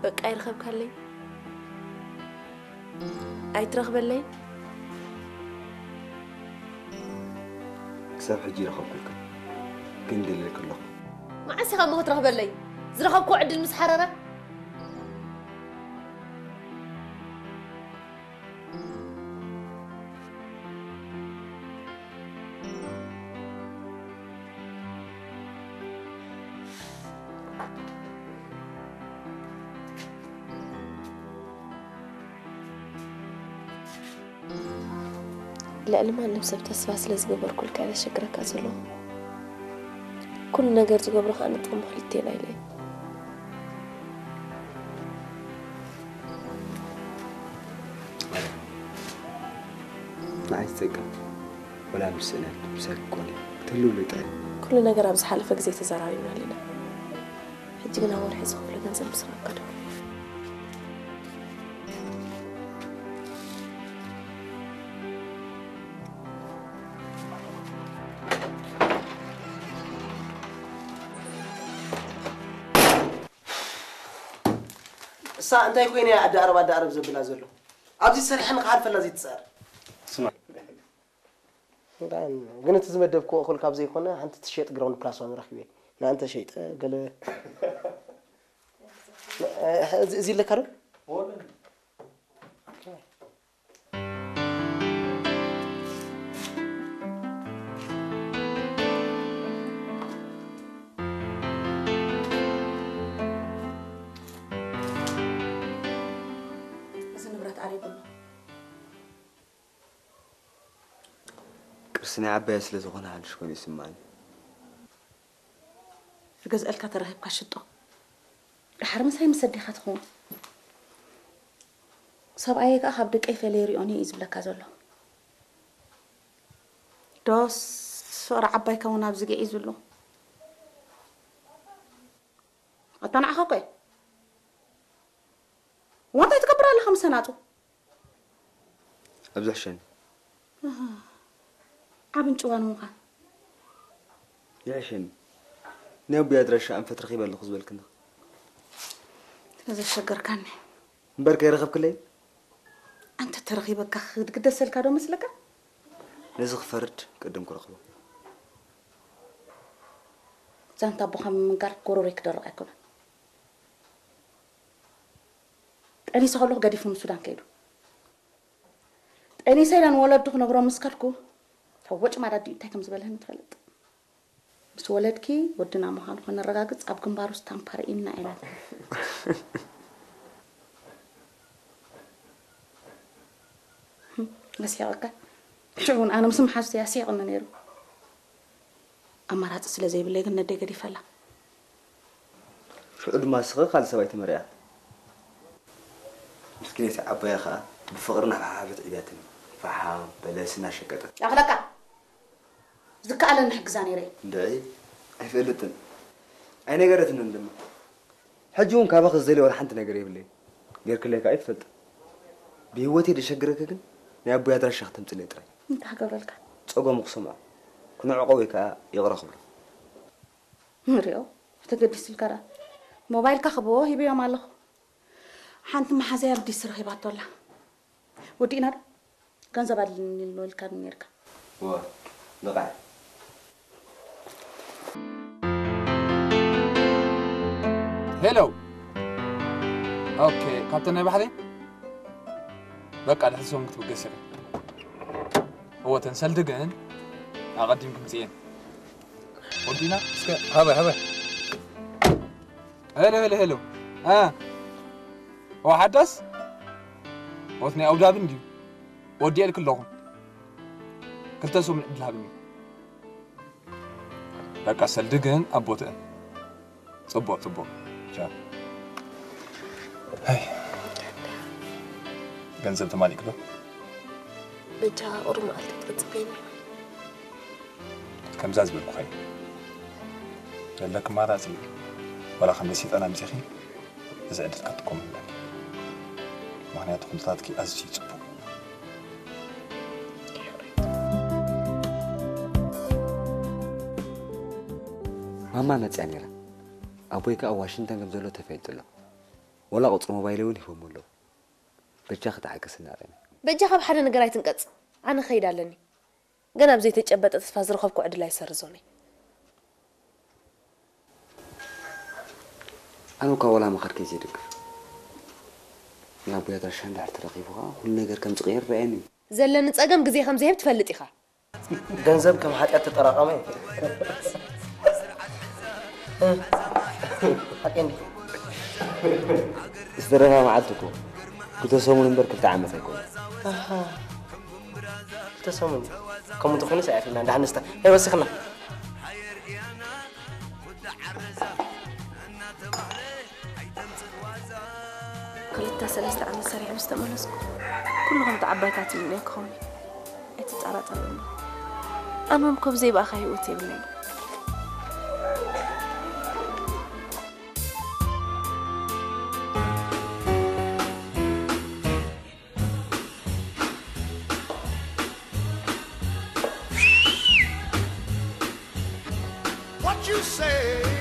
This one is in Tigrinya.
በቃ ይረኸብካለይ? ኣይትረኽበለይ? ክሳብ ሕጂ ይረኸብኩልካ፣ ግን ደልየልኪ ኣለኹ። መዓስ ኢኻ እሞ ክትረኽበለይ? ዝረኸብኩ ዕድል ምስ ሓረረ? ልዕሊ ማንም ሰብ ተስፋ ስለ ዝገበርኩልካ እየ ዘሸግረካ ዘለኹ። ኩሉ ነገር ዝገብሮ ከዓ ንጥቕሚ ክልቴና ኢለ እየ። ንዓይ ዝጠቅም ወላ ምስ ስእነት ምሳይ ክኮነ ክትህልውሉ ጥራይ። ኩሉ ነገር ኣብ ዝሓለፈ ግዜ ተዘራሪብናሉ ኢና። ሕጂ ግን ኣብ ወርሒ እዚ ኩሉ ገንዘብ ምስረካ ዶ? እሳ እንታይ ኮይና እያ ኣደ ኣረብ ኣደ ኣረብ ዘብላ ዘሎ? ኣብዚ ሰሪሐ ንክሓልፈላ ዘይትፅዕር። ስማ። ግን እቲ ዝመደብክዎ እኹል ካብ ዘይኮነ ሓንቲ ትሸጥ ግራውንድ ፕላስ ዋን ረኪበ። ንኣንተ ሸይጠ ገለ እዚ ኣለካ ዶ? እዚ ንብረት ዓሪጉ ኣሎ። ቅርሲ ናይ ዓባየ ስለ ዝኾነ ሓድሽ ኮይኑ ይስማዓኒ። ዝገዝአልካ ተረኺብካ ሽጦ። ድሓር ምሳይ ምስ ኣዴኻ ትኸውን። ሰብኣየይ ከኣ ካብ ደቀይ ፈለየ ሪኦን እዩ ዝብለካ ዘሎ። ዶስ ወረ ዓባይካ እውን ኣብዚ ግዒዙ ኣሎ። ኣታ ንዓኻ እኮ እዩ። እዋ እንታይ ትገብር ኣለኻ ምስ ኣናጹ? ኣብዚ ሕሸኒ። ኣሃ። ዓብን ጭዋን ምዃን። ይሕሸኒ። ናይ ኣቦይ ኣድራሻ ኣንፈት ረኺበ ኣለኹ ዝበልክኒ። ስለ ዘሸገርካኒ። እምበር ከይረኸብክለይ? ኣንተ ተረኺበካ ክግደሰልካ ዶ መስለካ? ነዚ ክፈርድ ቅድም ክረኽቦ። ዛንታ ኣቦኻ ምምንጋር ጎሮሮይ ክደርቕ ኣይኮነን። ጠኒሰ ከለኹ ገዲፉ ንሱዳን ከይዱ። ጠኒሰ ኢለ ንወለዱ ክነግሮም ምስ ከድኩ፣ ተወጭ ማዳ ድዩ እንታይ ከም ዝበለኒ ትፈልጥ? ምስ ወለድኪ ወድና ምዃኑ ከነረጋግጽ ኣብ ግንባሩ ስታምፕ ኣርእይና ኢለን። ኣስሒቐካ? ሽዑ እውን ኣነ ምስ መሓዙተይ ኣስሒቕኒ ነይሩ። ኣማራጺ ስለ ዘይብለይ ግን ነደይ ገዲፈላ። ሽዑ ድማ ንስኺ ካልእ ሰብኣይ ተመርዕያ። ምስኪነይቲ ዓባያ ኸኣ ብፍቕሪ እናፈሓፈሐት ዕብያትኒ። ፈሓም፣ በለስ እናሸቀጠት። ኣኽለካ! ዝከኣለኒ ሕግዛ ነይረ እየ። እንድዒ፣ ኣይፈልጥን። ኣይነገረትንን ድማ። ሕጂ እውን ካባኺ ዝደልዮ ዋላ ሓንቲ ነገር የብለይን። ጌርክለይ ከኣ ኣይትፈልጥን። ብህይወተይ ዘሸግረኪ ግን ናይ ኣቦይ ኣድራሻ ክተምጽለይ ጥራይ። እንታይ ክገብረልካ? ጸገሙ ክሰምዖ፣ ክነዕቆ ወይ ከኣ ይቕረ ክብሎ። ንሪኦ፣ ተገዲስልካ ደኣ። ሞባይልካ ክብዎ ሂበዮም ኣለኹ። ሓንቲ መሓዘይ ኣብ ዲስ ረኺባቶ ኣላ። ወዲእና ዶ? ገንዘብ ኣድልኒ ኢልካኒ ነይርካ። እወ፣ ብቕዓት። ሄሎ። ኦኬ፣ ካብተን ናይ ባሕሪ? በቃ፣ ድሕሪ ሰሙን ክትብገስ ኢኺ። እወ፣ ተን ሰልዲ ግን ኣቐዲምኪ ምጽእየን። ወዲና እስከ፣ ሃበ፣ ሃበ። ሄሎ፣ ሄሎ፣ ሄሎ። አ። ኦ፣ ሓዳስ? ኦት ናይ ኣቡዳቢ እንድዩ። ወዲኤልኪ ኣለኹ። ክልተ ሰሙን ዕድል ሃብኒ። በቃ፣ ሰልዲ ግን ኣብ ቦትአን። ጽቡቕ፣ ጽቡቕ። ቻው። ሃይ። ገንዘብ ተማሊእኪ ዶ? በጃ ቁሩብ መዓልታት ክትጽበየኒ። ከምዛ ዝበልኩኻ እዩ። ዘለኪ ኣማራጺ፣ ዋላ ከም ደሴጣን ኣምጺኺ፣ እዚ ዕድል ክትጥቀመሉ ኣለኪ። ምኽንያቱ ኩነታትኪ ኣዝዩ ጽቡቕ። ማማ መጽያ ነይራ። ኣቦይ ከኣ ኣብ ዋሽንግተን ከም ዘሎ ተፈሊጡ ኣሎ። ወላ ቁፅሪ ሞባይለይ እውን ሂቦም ኣለዉ። በጃ ክትሓገስና ኣረኒ። በጃ ካብ ሓደ ነገር ኣይትንቀጽ። ኣነ ኸይድ ኣለኒ። ገና ብዘይተጨበጠ ተስፋ ዝረኸብኩ ዕድል ኣይሰርዞን እየ። ኣነ እኳ ወላ ምኻድከይ ዘይድግፍ፣ ናይ ኣቦይ ኣድራሻ እንድሕር ተረኺቡ ኸዓ ኩሉ ነገር ከም ዝቕየር ይረኣየኒ እዩ። ዘለኒ ጸገም ግዜ ከም ዘይህብ ትፈልጥ ኢኻ። ገንዘብ ከም ሓጢኣት ተጠራቐመ። ሓቂ እንዲ ዝተረፋ መዓልቲ እኮ ክልተ ሰሙን እምበር ክልተ ዓመት ኣይኮነ። ክልተ ሰሙን ከምኡ እንተኾይኑ ሰዓት ኢልና እንዳሓንስታ ናይ ወሲኽና። ክልተ ሰለስተ ዓመት ሰሪሐ ምስ ተመለስኩ ኩሉ ከምቲ ዓባይታት ይምነዮ ክኸውን ኣይትጠራጠረኒ። ኣመም ኮብ ዘይብኣኻ ህይወት የብለይ። What you say?